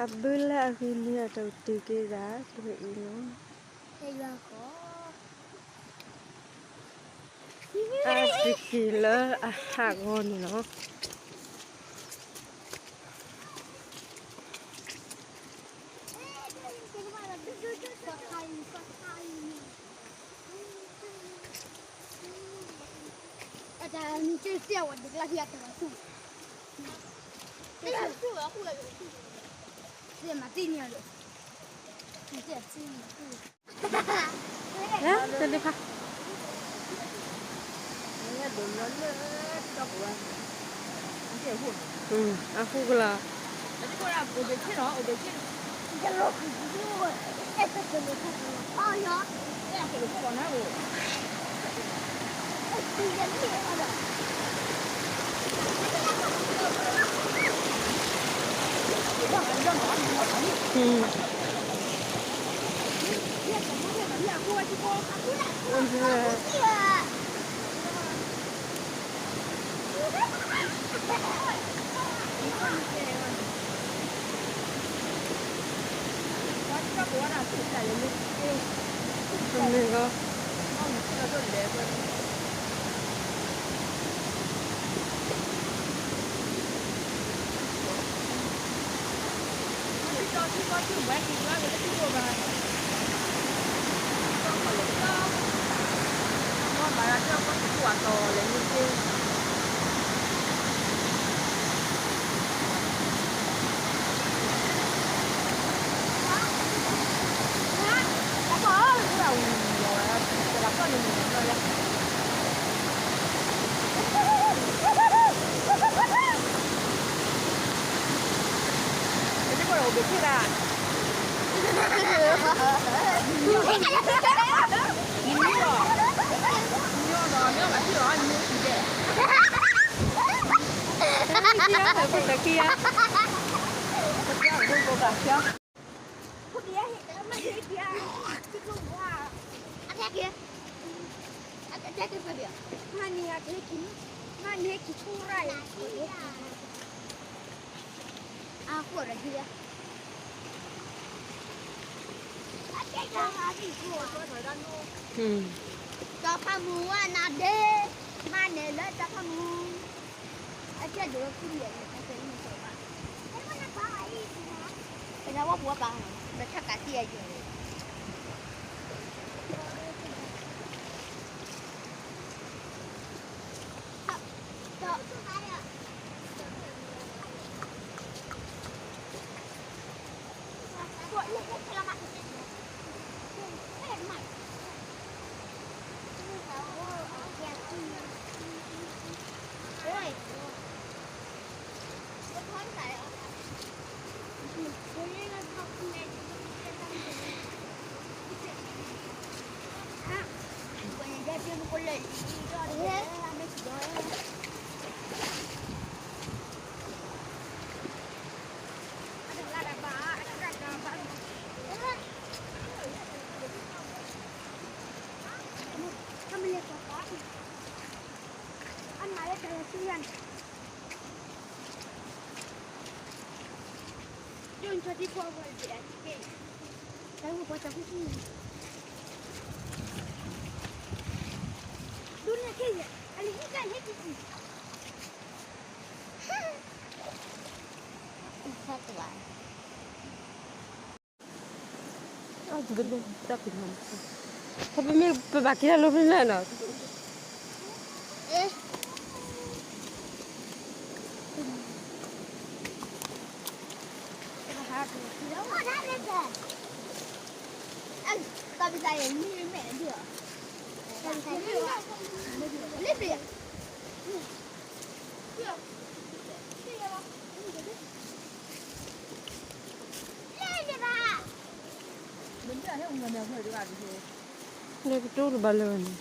အဘုလၢအဂ့ၤန့ၣ် အတတုၤက့ၤဒၣ်တဝဲအံၤလီၤ. အတက့ၤလၢအဟးဂီၤန့ၣ်လီၤ. တလီဖး အဃိကလီၤ. စီၤဖးမူဝဲနၤဒ့ မၤန့ၢ်လၢစီၤဖးမူ အကဲဒိးလၢခူလံၤ ပှၤပှၤပှၤ ပထးကးသံအယိာ်န့ၣ် ပမ့ၢ်ပဘၣ်က့ၤတၢ်လီၤမ့ၢ်လဲၣ်နီၤ, လၢကတိၤတဘၣ်လၢၤဘၣ်န့ၣ်,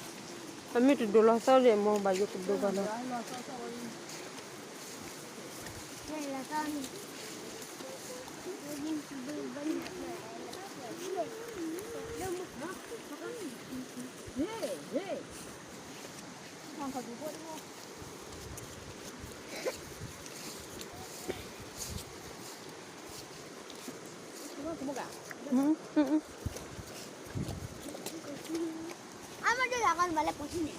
အမ့ၢ်တဒိးလီၤသီဒံးမ့ၢ်ဘၣ်ယိၣ်ကဒိးဘၣ်လီၤ. အမ့ၢ်ဒၣ်လၢကမၤလၢပှၤထံန့ၣ်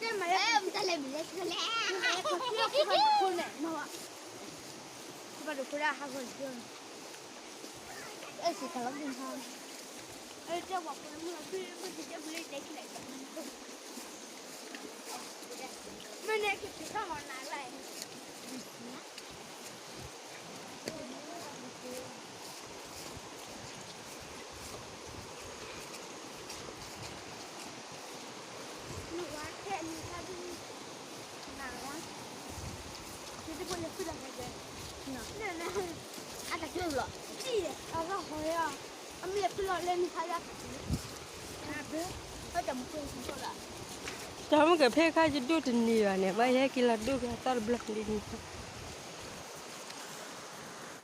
တဲမၤလၢ တၢ်လဲၤမံၤလဲၣ်လဲၣ် ခိၣ်န့ၣ် မၤဘၣ် ခိၣ်ဘၣ်ဒိးခိၣ်ဒၣ်ဟးဂီၤ အဲၣ်စံးကလီၤမုၢ်ဟါ အဲၣ်တဲဝဲဖိမုၣ်လီၤ မ့ၢ်န့ၣ်က့ၤထီၣ်မၤနၤလၢ အတၢ်ကျိၣ်လီၤ အမ့ၢ်ဖုလီၤလၢနခါလၢ တၢ်မ့ၢ်ကဖဲခါယဒိၣ်တနံၤဘၣ်န့ၣ် ဘၣ်ယဟဲက့ၤလီၤဒိၣ်က့ၤအသီတဘျီလံန့ၣ်